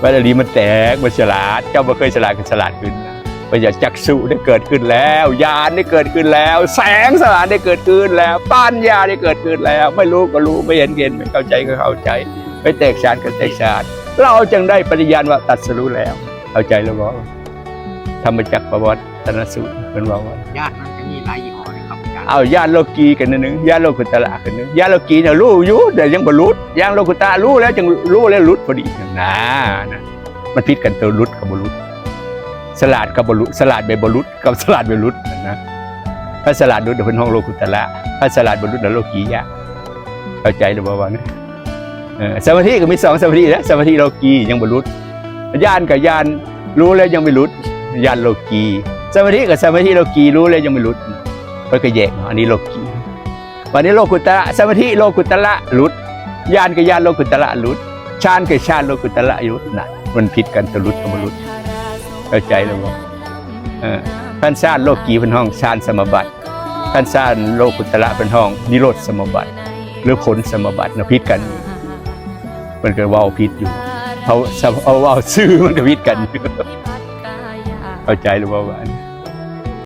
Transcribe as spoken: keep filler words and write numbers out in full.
ว่าอริยมรรคมันแตก มันฉลาด เจ้าบ่เคยฉลาดก็ฉลาดขึ้น ปัญญาจักษุได้เกิดขึ้นแล้ว ญาณได้เกิดขึ้นแล้ว แสงสว่างได้เกิดขึ้นแล้ว ปัญญาได้เกิดขึ้นแล้ว ไม่รู้ก็รู้ ไม่เห็นก็เห็น ไม่เข้าใจก็เข้าใจ ไม่แตกฉานก็แตกฉาน เราจึงได้ปริญญาว่าตรัสรู้แล้ว เข้าใจแล้วบ่ ธรรมจักรปวัตตนสูตร เพิ่นว่าว่า ญาณมันจะมีหลายยี่ห้อนะครับอาจารย์ เอาญาณโลกีกันหนึ่ง ญาณโลกุตระกันหนึ่ง ญาณโลกีเนี่ยรู้อยู่ แต่ยังบ่หลุด ญาณโลกุตระรู้แล้ว จึงรู้แล้วหลุดพอดีนะ นะ มันผิดกันตัวหลุดกับบ่หลุด ฉลาดกับบ่หลุด ฉลาดแบบบ่หลุดกับฉลาดแบบหลุดนะ ถ้าฉลาดหลุดเดี๋ยวเพิ่นฮ้องโลกุตระ ถ้าฉลาดบ่หลุดเดี๋ยวโลกียะ เข้าใจหรือบ่ว่าเนี่ย เออ สมาธิก็มีสองสมาธินะ สมาธิโลกียังบ่หลุด ญาณกับญาณรู้แล้วยังไม่หลุด ญาณโลกี สมาธิกับสมาธิโลกีรู้แล้วยังไม่หลุด เพิ่นก็แยกเนาะ อันนี้โลกี วันนี้โลกุตระ สมาธิโลกุตระหลุด ญาณกับญาณโลกุตระหลุด ฌานกับฌานโลกุตระหลุดนะ มันผิดกันตัวหลุดกับบ่หลุด เข้าใจหรือบ่ เออ คันฌานโลกีเพิ่นฮ้องฌานสมาบัติ คันฌานโลกุตระเพิ่นฮ้องนิโรธสมาบัติ หรือผลสมาบัตินะ ผิดกัน มันก็เว้าผิดอยู่ เอา เอาเว้าซื่อมันก็ผิดกันอยู่ เข้าใจหรือบ่ว่า